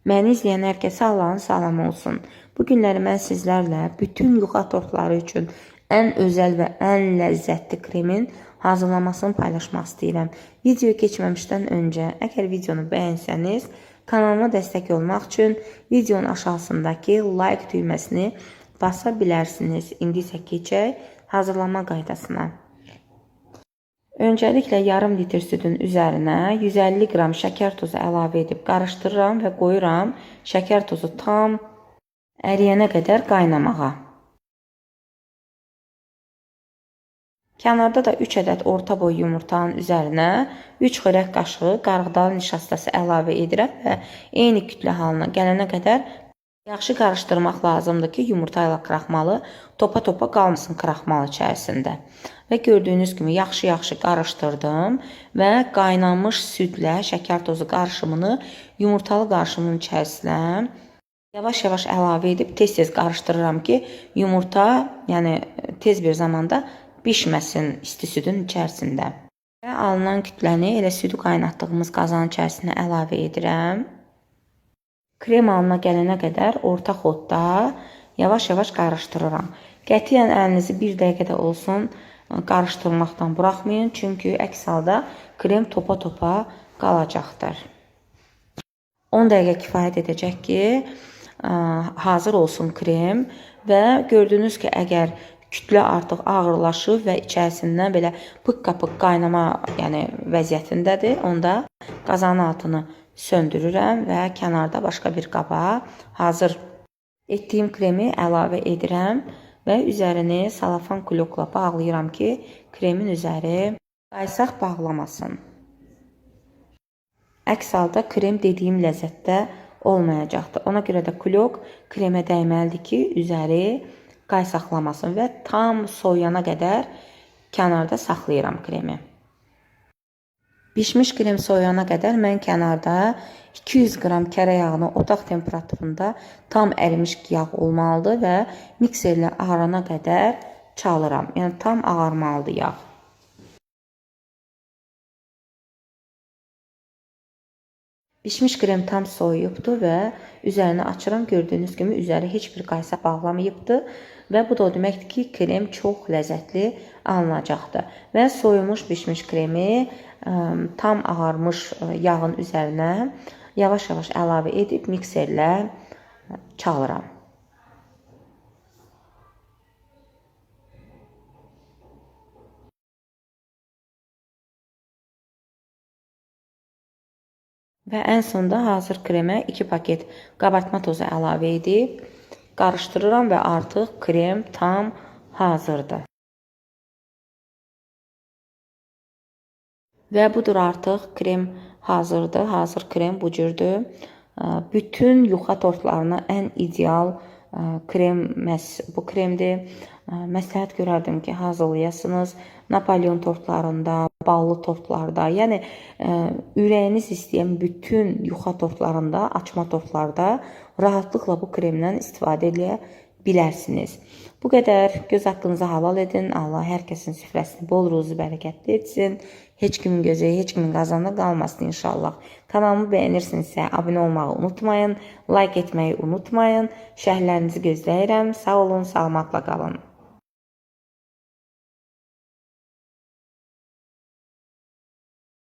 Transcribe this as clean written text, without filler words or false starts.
Məni izləyən hər kəsə Allahın salamı olsun. Bu günləri mən sizlərlə bütün yuxa tortları üçün ən özəl və ən ləzzətli kremin hazırlamasını paylaşmaq istəyirəm. Videoya keçməmişdən öncə, əgər videonu bəyənsəniz, kanalıma dəstək olmaq üçün videonun aşağısındakı like düyməsini basa bilərsiniz. İndi isə keçək hazırlama qaydasına. Öncəliklə yarım litr südün üzərinə 150 qram şəkər tozu əlavə edib qarışdırıram və qoyuram şəkər tozu tam əriyənə qədər qaynamağa. Kənarda da 3 ədəd orta boy yumurtanın üzərinə 3 xörək qaşığı qarğıdalı nişastası əlavə edirəm və eyni kütlə halına gələnə qədər yaxşı qarışdırmaq lazımdır ki, yumurta ilə kraxmalı topa-topa qalmasın kraxmal içərisində. Və gördüyünüz kimi yaxşı-yaxşı qarışdırdım və qaynanmış südlə şəkər tozu qarışımını yumurtalı qarışımın içərisinə yavaş-yavaş əlavə edib tez-tez qarışdırıram ki, yumurta, yəni tez bir zamanda bişməsin isti südün içərisində. Və alınan kütləni elə südü qaynatdığımız qazanın içərisinə əlavə edirəm. Krem halına gələnə qədər orta xodda yavaş-yavaş qarışdırıram. Qətiyyən əlinizi bir dəqiqə də olsun qarışdırmaqdan buraxmayın, çünki əks halda krem topa-topa qalacaqdır. 10 dəqiqə kifayət edəcək ki, hazır olsun krem və gördüyünüz ki, əgər kütlə artıq ağırlaşıb və içərisindən belə pıqqa-pıq qaynama, yəni vəziyyətindədir, onda qazanın altını söndürürəm və kənarda başqa bir qaba hazır etdiyim kremi əlavə edirəm və üzərini salafan kulyokla bağlayıram ki, kremin üzəri qaysaq bağlamasın. Əks halda krem dediyim ləzzətdə olmayacaqdır. Ona görə də kulyok kremə dəyməlidir ki, üzəri qaysaqlamasın və tam soyuyana qədər kənarda saxlayıram kremi. Bişmiş krem soyuyana qədər mən kənarda 200 qram kərə yağını otaq temperaturunda tam ərimiş yağ olmalıdır və mikserlə ağarana qədər çalıram. Yəni tam ağarmalıdır yağ. Bişmiş krem tam soyuyubdur və üzərini açıram. Gördüyünüz kimi üzəri heç bir qaysaq bağlamayıbdır və bu da o deməkdir ki, krem çox ləzzətli alınacaqdır. Və soyumuş bişmiş kremi tam ağarmış yağın üzərinə yavaş-yavaş əlavə edib mikserlə çalıram. Və ən sonda hazır kremə 2 paket qabartma tozu əlavə edib qarışdırıram və artıq krem tam hazırdır. Və budur artıq krem hazırdır. Hazır krem bu cürdür. Bütün yuxa tortlarına ən ideal krem məhz bu kremdir. Məsləhət görərdim ki, hazırlayasınız. Napolyon tortlarında, ballı tortlarda, yəni ürəyiniz istəyən bütün yuxa tortlarında, açma tortlarda rahatlıqla bu kremdən istifadə edə bilərsiniz. Bu qədər. Göz haqqınızı halal edin. Allah hər kəsin süfrəsini bol ruzu bərəkətli etsin. Heç kimin gözü, heç kimin qazanı qalmasın inşallah. Kanalımı bəyənirsinizsə abunə olmağı unutmayın, like etməyi unutmayın. Şərhlərinizi gözləyirəm. Sağ olun, salamatla qalın.